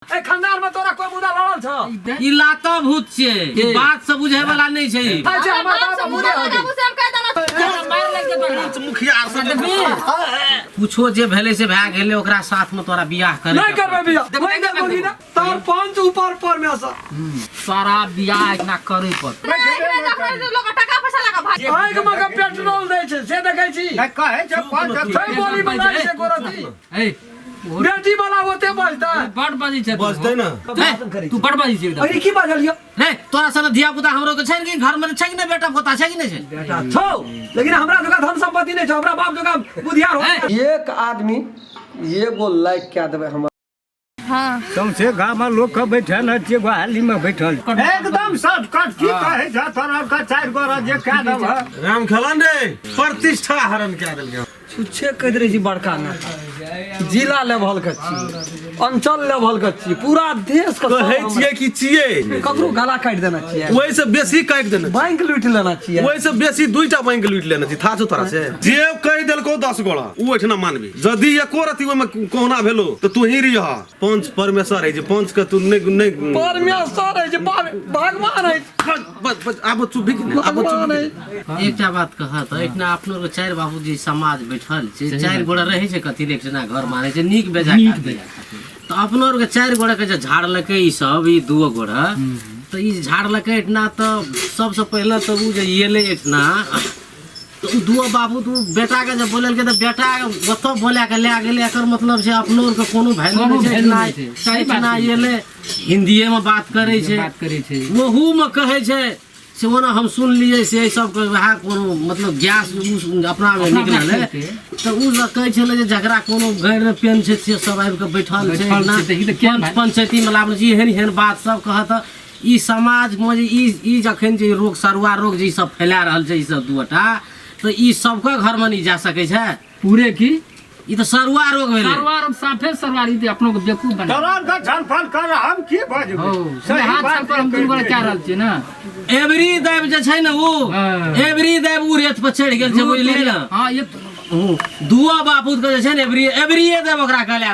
ए खानदान में तोरा कोई मुदा लड़ल छ? ई लातो भूत छियै, ई बात से बुझे वाला नहीं छै। अच्छा, हमर बाप मुदे हो गेल। मुखिया आर सब कुछो जे भेलै से भए गेलै, ओकरा साथ में तोरा बियाह करे नहीं करबे बियाह। वही ना बोली ना तार पंच ऊपर पर में से सारा बियाह इतना करे पर आँख में के पेट्रोल दै छै से देखै छी। नहीं कहे छै पंच छै बोली बनाई से गोरती ए बेटी वाला ओते बजतै। बड़ बाजी छै। बजतै ना। ए, तू बड़ बाजी छै एकदम। अरे की बाजल यौ? रे तोरा सन धिया पुता हमरो के छै कि घर में छै कि नहीं? बेटा पोता छै कि नहीं छै? बेटा छौ, लेकिन हमरा जोगा धन संपत्ति नहीं छौ, हमरा बाप जोगा बुधियार हो। एक आदमी एगो लाइक कए देबै हमर। सौंसे गाँव में लोग के बैठल है, गोहाली में बैठल एकदम शॉर्टकट की कहे छै तोरा के चारि गोरा जे कए देबह। राम खेलन रे प्रतिष्ठा हरण कए देलकै। छुच्छे कहि रहै छी बड़का नेता, जिला लेवल के छी, अंचल लेवल के छी, पूरा देश के कहै छियै कि छियै। ककरो गला काटि देना छियै, ओहि से बेसी काटि देने, बैंक लूटि लेना छियै, ओहि से बेसी दुईटा बैंक लूटि लेने छी। था छौ तोरा से जे कहि देलकौ 10 गोड़ा ओ ओहिठिना मानबी। यदि एको रति ओहिमे कोहुना भेलो तऽ तू ही रह पंच परमेश्वर है जे पंच के तू नहीं नहीं परमेश्वर है जे भगवान है। बस बस आब चुप भी कि आब चुप। एकटा बात कह तऽ एकना अपनो के चारि बाबूजी समाज बैठल छै, चारि गोड़ा रहै छै कथी रे एकजना घर मानै छै नीक बेजा खातिर। तऽ अपनो आर के चारि गोड़ा के जे झाड़लकै ई सब ई दुओ गोड़ा तऽ ई झाड़लकै एतना तऽ सबसँ पहिले तऽ उ जे एलै एतना तऽ उ दुओ बाबू दू बेटा के जे बोलेलकै तऽ बेटा ओतऽ बोला के लए गेलै। एकर मतलब छै अपनो आर के कोनो वैल्यू कोनो नहि छै। वैल्यू नहि छै। सही बात एतना छै। एलै हिंदीए मे बात करै छै, बात करै छै, ओहू मे कहै छै से ओना हम सुनलियै से एहि सबके वएह कोनो मतलब गैस उस अपना मे अपना निकललै छै। तऽ ओ सब कहै छलै जे जकरा कोनो गैर मे पेन छै से सब आबि कऽ बैठल छै, बैठल छै, तऽ ई तऽ केहन भाई? पंचायती मे लाबै छै। एहन एहन बात सब कहत ई समाज मे जे ई जखन जे रोग सरुआ रोग जे ई सब फैला रहल छै ई सब दूटा तऽ ई सबके घर मे नहि जा सकै छै पूरे की ई तऽ सरुआ रोग भेलै। सरवार साफे सरवार ई तऽ अपनो के बेवकूफ बना तोरा के झलफल कर हम की बजबै? हो सही हाथ बात साफ कर हम दुनू गोरा कए रहल छियै ना। एवरी दैव जे छै ने उ हाँ। एवरी दैव उ रेत पर चढ़ि गेल छै, बुझलियै ने? हाँ ये दुआ बापूत के जे छै ने एवरी एवरीए देव ओकरा कहले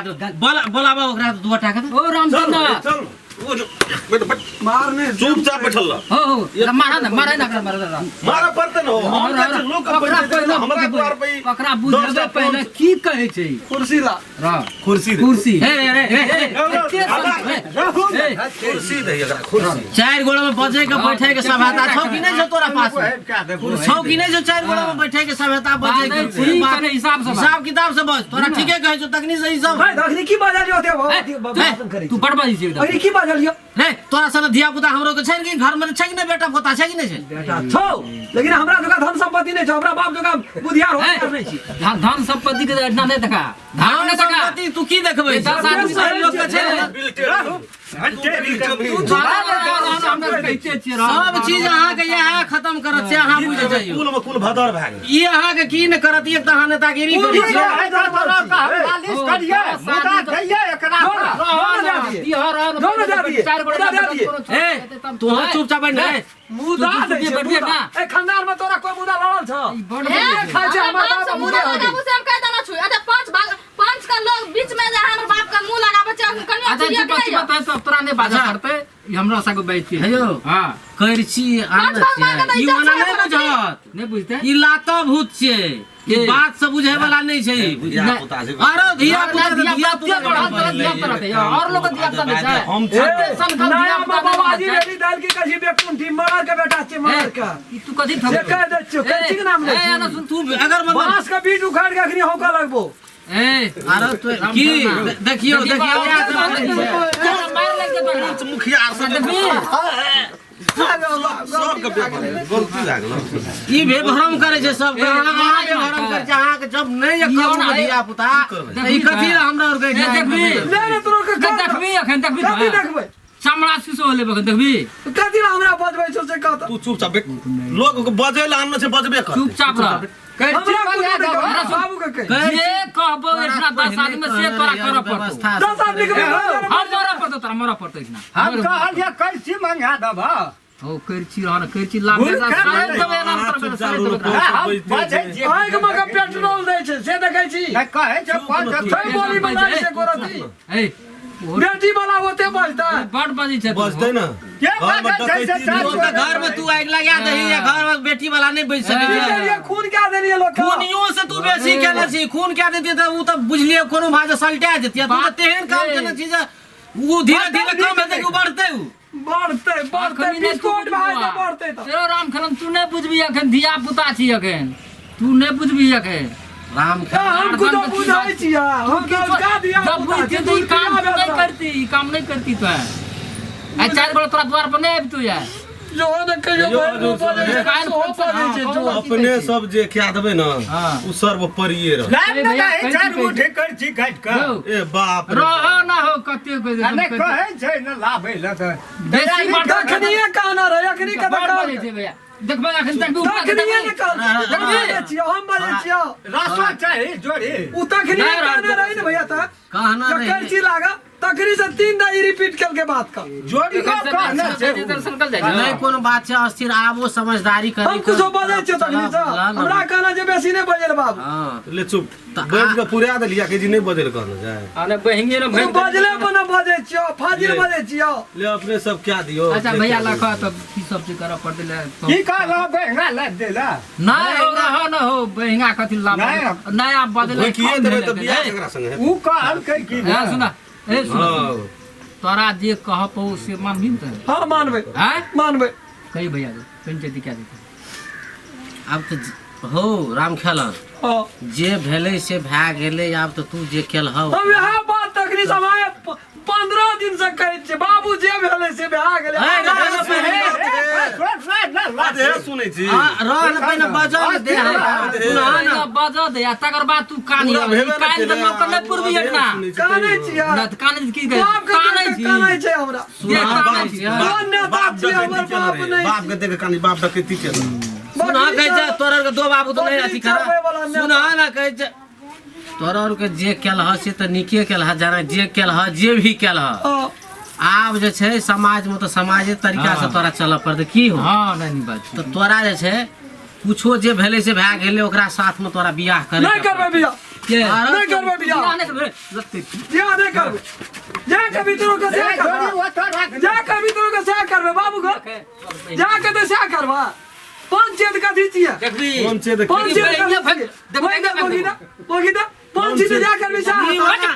बोलाबा ओकरा दुआ टाका ओ रामचंद्र चल बैठ बैठ मारने चुपचाप बैठल रह। हो हो मारा ना मारा ना मारा ना मारऽ पड़तै ने हो। हम कहै छियै लोक के ओकरा पंचायती पहिले हमरा द्वार पे ई ओकरा बुझेबै 10टा पहिले की कहै छै। कुर्सी ला रह कुर्सी दे। कुर्सी हे रे रे रे रे कुर्सी दे एकरा कुर्सी। चारि गोड़ा में बजै के बैठे के सभ्यता छौ कि नहि छौ तोरा पास में? छौ कि नहि छौ चारि गोड़ा में बैठे के सभ्यता बजै के बाजै छी कने हिसाब से बाज। हिसाब किताब से बज। तोरा ठीके कहै छौ तखनी से ई सब। भाई अखनी की बाजल यौ? ओते भाषण करै तू बड़ बाजै छै एकदम। अरे की बाजल यौ? रे तोरा सन धिया पुता हमरो के छै कि घर में छै कि नहि? बेटा पोता छै कि नहि छै? बेटा छौ, लेकिन हमरा जोगा धन संपत्ति नहीं छौ, हमरा बाप जोगा बुधियार हो नहीं छी। धन संपत्ति के इतना नहीं देखा, धन नहीं देखा। संपत्ति तू की देखबै? ए, दस आदमी सब लोग के छै ने। सब चीज अहाँके इएह खत्म करत से अहाँ बुझै जाइयौ। कुल में कुल भदर भए गेल। ई अहाँके की ने करत, एक तऽ अहाँ नेतागिरी करै छियै। मालिश करिए मुदा दैये एकरा ए तू चुपचाप बैठ ने। मुदा दै छै मुदा। ए खानदान में तोरा कोई मुदा लड़ल छ? खाइ छै हमर बाप मुदे हो गेल। पंच का लोग बीच में जे हमर बाप का मुंह लगाबै छै कनिया अच्छा चिड़िया चुप के चुप तब तोरा नहीं बाजा पड़तै ई हमरा सबके बैठ के। हे यौ हां करची आनने पाँच भगवान के छियै। ई तऽ ओना इज्जत नहि छै। बुझत, नहीं बुझते ई लातो भूत छियै, ई बात से बुझे वाला नहीं छै। धिया पुता छै। अरे धिया पुता तऽ धिया पुता धिया पुता और लोग धिया पुता नहीं छै। हम ए, नया बाबाजी रेडी दाल की कसी बेकुंठी मरर के बेटा छै मरर के। ई तू कथी से कह दै छियौ, कैची के नाम लै ए छी? ना सुन तू अगर मतलब बांस के बीट उखाड़ के अखनी हौका लगबो। ए अरे तो की देखियौ देखियौ इएह सब करै छै। मार लग जेतौ तोरा। मुखिया आर सब सबके गलती भए गेल। ई बेभरम करै छै सबके, अहाँ बेभरम करै छै। अहाँके जब नहि यऽ करू धिया पुता तऽ ई कथी लए हमरा आरके ए, देखबी। ले रे तोरो के देख- देखबी अखन देखबी कथी तो, देखबै? चमड़ा शीशो होले अखन देखबी। कथी लए हमरा बजबै छौ से कह तऽ। तू चुपचाप बैठ। लोग के बजै लए आनने छै बजबे कर। चुपचाप रह। हमरा कुछो नहि कह, बाबू के कह। जे कहबो इतना 10 आदमी से तोरा करऽ पड़तौ। व्यवस्था 10 आदमी के हम मरऽ पड़तौ तोरा मरऽ पड़तौ इतना। हम कहलिए कैसी मंगा देबह? हो करची रह न करची लाभ भूल खा सारे नहीं। देबै एना तोरा सारे देबै तोरा। हम बजै छियै। आँख में के पेट्रोल दै छै से देखै छी? नहीं कहे छै पंच छै बोली बनाई से गोरती। ए बेटी वाला ओते बजतै। बड बजै छै। बजतै ना। के घर में बाजै छै से डकैती चारि तो गोरा। घर में तू आगि लगा दही या घर में बेटी वाला नहीं बच सकै की छै। केलियै? खून क्या देलियै लोग के? खूनियो से तू बेसी केने छी, खून क्या देती तऽ उ तऽ बुझलियै कोनो भाजे सलटा जेती। तू तऽ तेहन काम केने छी जे उ धीरे धीरे कम हेतै कि उ बढ़तै? उ बढ़तै, बढ़तै। अखन नहि तू बिस्कुट भए बुझबा। जेतै, बढ़तै तऽ। तेरो राम खेलन, तू नहि बुझबी अखन, धिया पुता छी अखन, तू नहि बुझबी अखन। राम ए, हम कुछो बुझै छियै? हम का धिया जब पुता बुझती छी, तऽ ई काम बियाह तू भेल नहि रहै। करती, ई काम नहि करती तो। आइ चारि गोटा तोरा द्वार पर नहि आबितौ यार। जो ने कहियो कहियो भरि मुँह बजै छै, काल्हि सेहो बजै छै जो। अपने सब जे क्या देबै ना हाँ। उ सर्वोपरिये रह। लाब ने भैया, दही कहै चारि छी, मुट्ठी करची काटि कऽ। यौ, ए बाप रे। रह ना हो कते आ नहि कहै छै ने लाबै लए तऽ। बेसी बड़ तखनिये कहना रहै, अखनी कतऽ बड़ कहल? बजै छै भैया, देखबै अखन तक भी उठा के तखनिये ने देखबै। कहल। हम बजै छियै, हम बजै छियै। रसो चाही जोड़ी। उ तखनिये नहि रहल। कहना रहै ने भैया तऽ कहना जब रहै। करची लागा तखनी से 3 दा रिपीट केलकै बात का। जोड़ी कहने छै। दर्शन जाइ छै। नहीं कोनो बात छै अस्थिर, आब वो समझदारी करे। हम कुछो बजै छियै तखनी से? हमरा कहना जे बेसी नहि बजै बाबू। हाँ। ले चुप बैठ के पुरा देलिया के जी नहीं बजल कहना जाए। आ ने बहिंगे ने तू भरि बजले पर न बजै छियौ, फाजिल बजै छियौ। ले अपने सब क्या दियो। अच्छा जे भैया क्या लख दियो। तब की सब चीज करऽ पड़तै ले। की कहलौ बहंगा लाबि देला? नहि हो रह न हो बहिंगा कथी लाभ? नहि। नया बदले भुकिए देबै तऽ बियाह केकरा संगे हेतै? उ कहलकै की हाँ सुना, ए सुना। हाँ। तोरा जे कह पौ से मानबी ने तों? हाँ मानबै। आँय? मानबै। कही भैया के पंचायती क्या देते। आब तऽ हो राम खेलन। हाँ। जे भेलै से भए गेलै, आब तऽ तू जे केलहौ। हम इएह बात तखनी समय 15 दिन से कहै छियै बाबू, जे भेलै से भए गेलै। ए, रह न पहिने। आधे सुनै छी। आ, रह न पहिने, बजल दे हमरा। सुना न। बजऽ दे आ तकर बाद तू कानी। पूरा भेबे नहि कान तऽ केलै, नौकर नहि पुरबी आधे एकना। सुनै छी कानै तैयो। छियै। ना तऽ कानै की कहै? बाप के कानै देख छी। के कानै छै हमरा। देख कानै छी। कोन नेता बाप छियै? डकैती हमर केने बाप रहै। नहि। बाप के देख के कानी, बाप डकैती केने। सुना कहै छै तोरा आरके दो बाबू तऽ नहि अथी कर। चरबै वाला नेता। सुना न कहै छै तोरा आरके जे केलह से तऽ नीके केलह, जाना जे केलह जे भी केलह। हाँ। आब जे छै समाज में तऽ समाजे तरीका से तोरा चलऽ पड़तै की हो। हाँ नहीं नहीं बात तऽ तोरा जे छै कुछो जे भेलै से भए गेलै, ओकरा साथ में तोरा बियाह करे। नहि करबै बियाह। के? नहि करबै बियाह। बियाह नहि करबै लगतै। बियाह नहि करबै। जा कभी तोरो के सएह जोड़ी करबै। ओतऽ राख। जा कभी तोरो के सएह करबै बाबू के, जा के तऽ सएह करबै। पंचायत कथी छियै? देखबी। कोन छै देखी? पंचायत बहिंगे कथी भाग- छियै? देख- वही दे, वही दे, वही दे। पंचायत जा करबै सएह हेतै।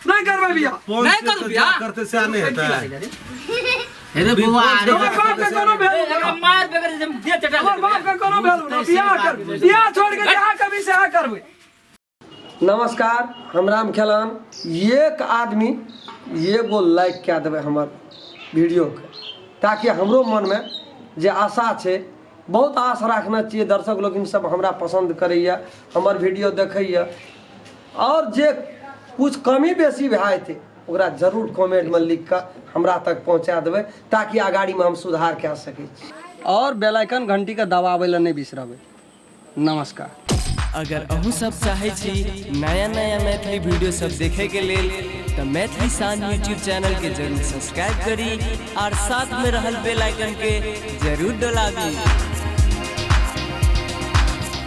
नहि करबै बियाह। कोन नहि छै करू तऽ बियाह। जा करतै सएह नहि हेतै। हे रे बौआ अरे। हमर बाप के कोनो वैल्यू एकरा नहि। मार बगैर जे दे चटा। हमर बाप के कोनो वैल्यू नहि। बियाह कर, बियाह छोड़ के जहाँ कभी सएह करबै। नमस्कार, हम राम खेलान। एक आदमी एगो लाइक कए देबै हमर वीडियोके, ताकि हमरो मनमे जे आशा छै, बहुत आश राखने छियै, दर्शक लोकिन सब हमरा पसन्द करैए, हमर वीडियो देखैए, आओर जे कुछ कमी बेसी भए जेतै ओकरा जरूर कमेंटमे लिख कऽ हमरा तक पहुँचा देबै, ताकि अगाड़ीमे हम सुधार कए सकै छी। आओर बेल आइकन घंटीके दबाबै लए नहि बिसरबै। नमस्कार। अगर अहूँ सब चाहै छी नया नया मैथिली वीडियो सब देखे के लेल तऽ मैथिली शान यूट्यूब चैनल के जरूर सब्सक्राइब करी और साथ में रहल बेल आइकन के जरूर दबाबी।